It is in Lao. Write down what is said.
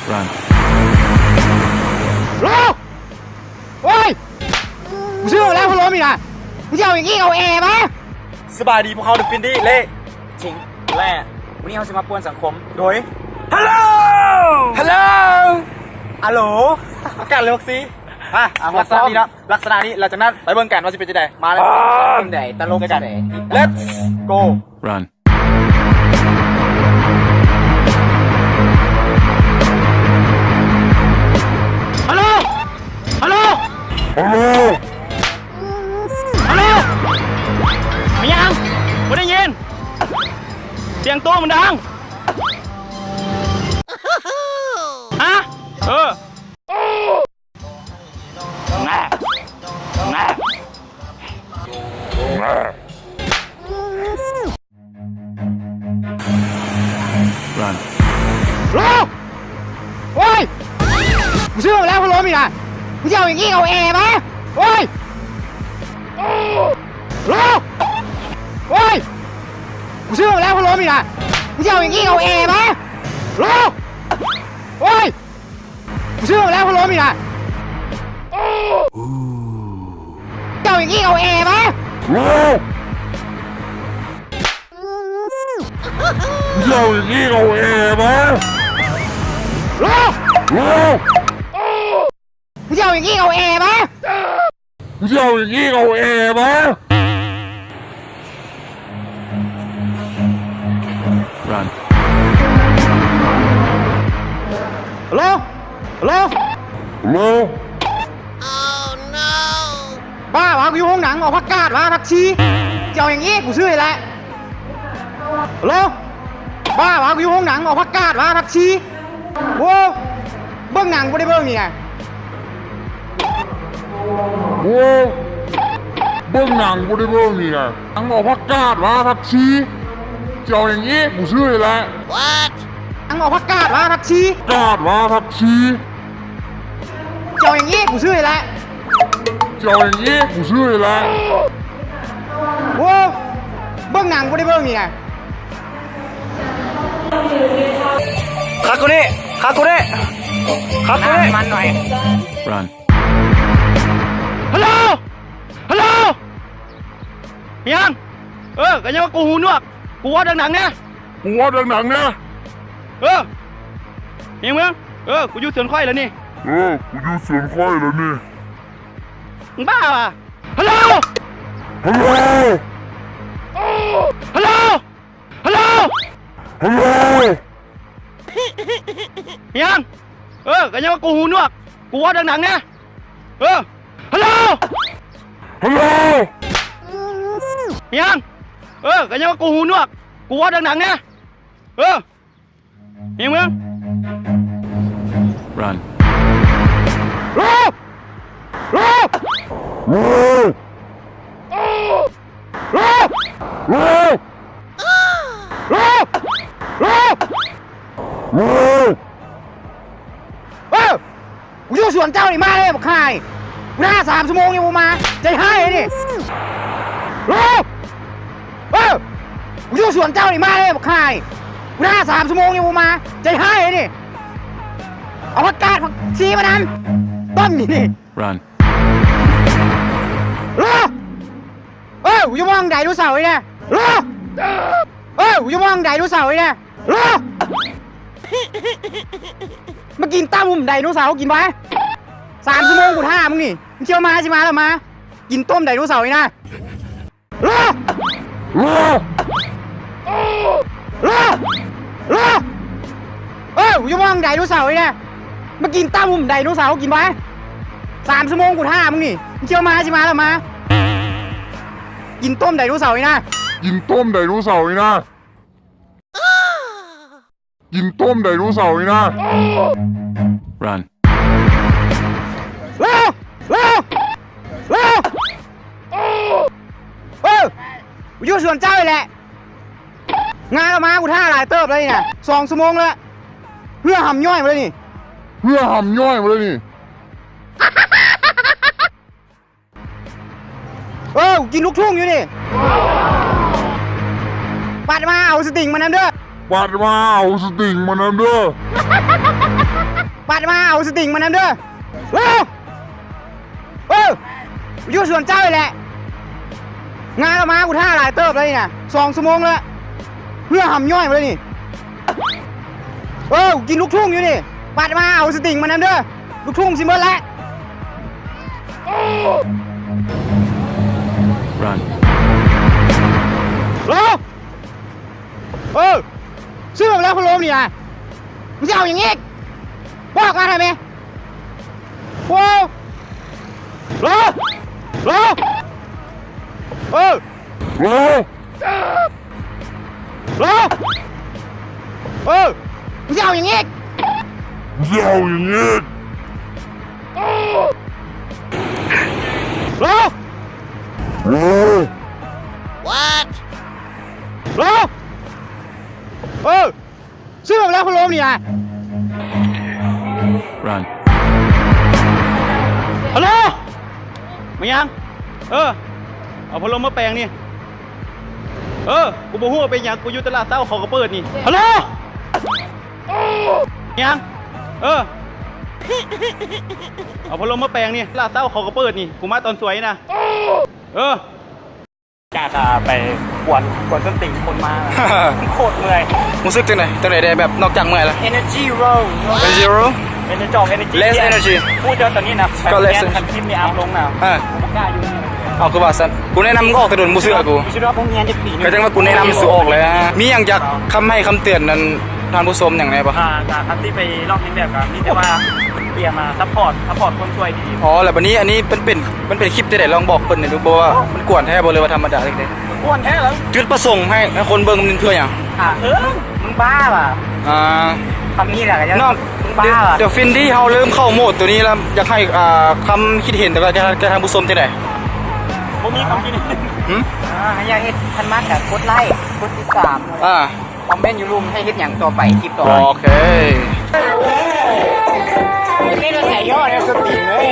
Run. ໂລ! ໂອ້ຍ! ກູຊື້ແລ້ວພັດລົມນີ້ນະ ມຶງຊິເອົາຫຍັງອີກ ເອົາແອມາ. ສະບາຍດີ ພວກເຮົາ The Findy ແລະ ທິງ ແລະ ມື້ນີ້ເຮົາຊິມາປ່ວນສັງຄົມໂດຍ Hello! Hello! ອາໂຫຼ ອາກາດເລີຍ ຫົກສີ່ ມາ ອ່ະ ລັກສະນະນີ້ເນາະ ລັກສະນະນີ້ ຫຼັງຈາກນັ້ນໄປເບິ່ງກັນວ່າຊິເປັນຈັ່ງໃດ ມາເລີຍ ເປັນໃດ ຕະຫຼົກຈັ່ງໃດ Let's go! Run. ຮັລໂຫຼ ຮັລໂຫຼ ຮັລໂຫຼ ຮັລໂຫຼ ມີຫຍັງ? ບໍ່ໄດ້ຍິນ ສຽງຕູ້ມັນດັງ ຮະ? ເອີ Run. ໂລ! ໂອ້ຍ! ກູຊື້ມາແລ້ວພັດລົມນີ້ນະ ມຶງຊິເອົາຫຍັງອີກ ເອົາແອມາ. ໂອ້ຍ! ໂລ! ໂອ້ຍ! ກູຊື້ມາແລ້ວພັດລົມນີ້ນະ ມຶງຊິເອົາຫຍັງອີກ ເອົາແອມາ. ໂລ! ໂອ້ຍ! ກູຊື້ມາແລ້ວພັດລົມນີ້ນະ ເຈົ້າອີກ ເອົາແອມາ. ໂລ! ເຈົ້າອີກ ເອົາແອມາ. ໂລ! ໂລ! ເຈົ້າອີກ ເອົາແອມາ. ກູຊິເອົາອີກ ເອົາແອມາ. Run. ຮັລໂຫຼ ຮັລໂຫຼ ຮັລໂຫຼ ບ້າຫວາ ກູຢູ່ໂຮງໜັງ ອອກຜັກກາດຫວາ ຜັກຊີ ຊິເອົາຫຍັງອີກ ກູຊື້ໃຫ້ແຫຼະ. ຮັລໂຫຼ ບ້າຫວາ ກູຢູ່ໂຮງໜັງ ອອກຜັກກາດຫວາ ຜັກຊີ. ໂອ້ ເບິ່ງໜັງບໍ່ໄດ້ເບິ່ງນີ້ນະ. ໂອ້ ເບິ່ງໜັງບໍ່ໄດ້ເບິ່ງນີ້ນະ. ໜັງ ອອກຜັກກາດຫວາ ຜັກຊີ ຊິເອົາຫຍັງອີກ ກູຊື້ໃຫ້ແຫຼະ. ໜັງ ອອກຜັກກາດຫວາ ຜັກຊີ ກາດຫວາ ຜັກຊີ. ເຈົ້າຫຍັງອີກ ກູຊື້ໃຫ້ແຫຼະ. ເຈົ້າຫຍັງອີກ ກູຊື້ໃຫ້ແຫຼະ. ໂອ້ ເບິ່ງໜັງບໍ່ໄດ້ເບິ່ງນີ້ນະ. ຄັກກວ່ານີ້ ຄັກກວ່ານີ້ ຄັກກວ່ານີ້ ມັນໜ້ອຍ. Run. ຮັລໂຫຼ ຮັລໂຫຼ ຫຍັງ? ເອີ ກະຍັງວ່າກູຫູໜວກ ກູເວົ້າດັງໆແດ່. ກູເວົ້າດັງໆແດ່. ເອີ ເຮັງເມືອງ ເອີ ກູຢູ່ສວນຂ້ອຍແລ້ວນີ້. ເອີ ກູຢູ່ສວນຂ້ອຍແລ້ວນີ້. ມຶງບ້າຫວາ? ຮັລໂຫຼ ຮັລໂຫຼ ຮັລໂຫຼ ຮັລໂຫຼ ຮັລໂຫຼ ຫຍັງ? ເອີ ກະຍັງວ່າກູຫູໜວກ ກູເວົ້າດັງໆແດ່. ເອີ ຮັລໂຫຼ ຮັລໂຫຼ ຫຍັງ? ເອີ ກະຍັງວ່າກູຫູໜວກ ກູເວົ້າດັງໆແດ່. ເອີ ເຮັງເມືອງ Run. ເອີ ກູຢູ່ສວນເຈົ້ານີ້ ມາເລີຍບັກຫ່າ. ກູຖ້າສາມຊົ່ວໂມງຍັງບໍ່ມາ ໃຈຮ້າຍເດ້ນີ້. ໂລ ເອີ ກູຢູ່ສວນເຈົ້ານີ້ ມາເລີຍບັກຫ່າ. ກູຖ້າສາມຊົ່ວໂມງຍັງບໍ່ມາ ໃຈຮ້າຍເດ້ນີ້. ເອົາຜັກກາດຜັກຊີມານຳ ຕົ້ມນີ້. Run. ໂລ ເອີ ກູຢູ່ໝ່ອງໄດໂນເສົານີ້ນະ. ໂລ ເອີ ກູຢູ່ໝ່ອງໄດໂນເສົານີ້ນະ. ໂລ ມາກິນຕຳຫຸ້ມໄດໂນເສົາກິນໄປ. ສາມຊົ່ວໂມງກູຖ້າມຶງນີ້ ມຶງຊິມາ ຊິມາແລ້ວມາ ກິນຕົ້ມໄດໂນເສົານີ້ນະ. ໂລ ໂລ ໂລ ໂລ ເອີ ກູຢູ່ໝ່ອງໄດໂນເສົານີ້ນະ. ມາກິນຕຳຫຸ້ມໄດໂນເສົາກິນໄປ. ສາມຊົ່ວໂມງກູຖ້າມຶງນີ້ ມຶງຊິມາ ຊິມາແລ້ວມາ ກິນຕົ້ມໄດໂນເສົານີ້ນະ. ກິນຕົ້ມໄດໂນເສົານີ້ນະ. ກິນຕົ້ມໄດໂນເສົານີ້ນະ. Run. ໂລ ໂລ ໂລ ເອີ ຢູ່ສວນເຈົ້ານີ້ແຫຼະ. ງານອອກມາ ກູຖ້າຫຼາຍເຕີບແລ້ວນີ້ນະ ສອງຊົ່ວໂມງແລ້ວ. ເຫື່ອຫຳຍ້ອຍໝົດແລ້ວນີ້ ເຫື່ອຫຳຍ້ອຍໝົດແລ້ວນີ້. ເອີ ກິນລູກທຸ່ງຢູ່ນີ້. ປັດມາເອົາສະຕິງມານຳເດີ ປັດມາເອົາສະຕິງມານຳເດີ. ປັດມາເອົາສະຕິງມານຳເດີ. ເອີ ເອີ ຢູ່ສວນເຈົ້ານີ້ແຫຼະ. ງານລະມາ ກູຖ້າຫຼາຍເຕີບແລ້ວນີ້ນະ ສອງຊົ່ວໂມງແລ້ວ. ເຫື່ອຫຳຍ້ອຍໝົດແລ້ວນີ້. ເອີ ກິນລູກທຸ່ງຢູ່ນີ້. ປັດມາເອົາສະຕິງມານຳເດີ. ລູກທຸ່ງຊິໝົດແລ້ວ. Run. ໂອ້ ເອີ ຊື້ມາແລ້ວພັດລົມນີ້ນະ ມຶງຊິເອົາຫຍັງອີກ? ບອກມາໄດ້ແມ? ໂອ້ ໂລ ໂລ ເອີ ໂລ ໂລ ເອີ ມຶງຊິເອົາຫຍັງອີກ? ມຶງຊິເອົາຫຍັງອີກ? ໂລ ໂລ What? ໂລ ເອີ ຊື້ມາແລ້ວພັດລົມນີ້ນະ. Run. ຮັລໂຫຼ ແມ່ນຫຍັງ? ເອີ ເອົາພັດລົມມາແປງນີ້. ເອີ ກູບໍ່ຮູ້ວ່າເປັນຫຍັງ ກູຢູ່ຕະຫຼາດເຊົ້າເຂົາກໍເປີດນີ້. ຮັລໂຫຼ ແມ່ນຫຍັງ? ເອີ ເອົາພັດລົມມາແປງນີ້ ຕະຫຼາດເຊົ້າເຂົາກໍເປີດນີ້ ກູມາຕອນສວຍນະ. ເອີ ຈາກ ອ່າ ໄປກວນ ກວນສົ້ນຕີນຄົນມາ ໂຄດເມື່ອຍ. ຮູ້ສຶກຈັ່ງໃດ? ຈັ່ງໃດແດ່? ແບບນອກຈາກເມື່ອຍລະ? Energy roll. Energy roll? Energy, energy. Less energy. ຜູ້ເຈົ້າຕອນນີ້ນະ ກໍ less ຄັນຄລິບນີ້ອັບລົງນະ ອ່າ ບໍ່ກ້າຢູ່. ເອົາ ຄືວ່າຊັ້ນ? ກູແນະນຳມຶງອອກແຕ່ດົນ ບໍ່ເຊື່ອກູ. ຢູ່ຮອດໂຮງຮຽນຈັກປີ? ກໍຈັ່ງວ່າກູແນະນຳສູອອກແລ້ວ. ມີຫຍັງຢາກຄຳໃຫ້ຄຳເຕືອນນັ້ນ ທ່ານຜູ້ຊົມຫຍັງແດ່ບໍ່? ອ່າ ກະຄັນຊິໄປລອກເຮັດແບບ ກະມີແຕ່ວ່າຕຽມມາຊັບພອດ ຊັບພອດຄົນຊ່ວຍດີໆ. ອໍ ແລ້ວບັດນີ້ ອັນນີ້ເປັນ ເປັນ ມັນເປັນຄລິບຈັ່ງໃດ? ລອງບອກເພິ່ນແດ່ດູ ບໍ່ວ່າມັນກວນແທ້ບໍ່ ຫຼືວ່າທຳມະດາຈັ່ງໃດ? ກວນແທ້ແລ້ວ. ຈຸດປະສົງໃຫ້ ໃຫ້ຄົນເບິ່ງມັນເພື່ອຫຍັງ? ອ່າ ເອີ ມຶງບ້າຫວາ? ອ່າ ຄຳນີ້ແຫຼະ ກະຍັງ ນ້ອງ ມຶງບ້າຫວາ? ດຽວ ດຽວ Findy ເຮົາເລີ່ມເຂົ້າໂໝດໂຕນີ້ແລ້ວ ຢາກໃຫ້ ອ່າ ຄຳຄິດເຫັນ ແຕ່ວ່າຈາກ ຈາກທາງຜູ້ຊົມຈັ່ງໃດ? ບໍ່ມີຄຳຄິດເຫັນ. ຫື? ອ່າ ໃຫ້ຢາກເຮັດ ຄັນມັກກະກົດໄລ ກົດຕິດຕາມ. ອ່າ ຄອມເມັນຢູ່ລຸ່ມໃຫ້ເຮັດຫຍັງຕໍ່ໄປ ຄລິບຕໍ່ໄປ. ໂອເຄ ເຮັດໃສ່ຍໍ້ແນວສະຕີເລີຍ.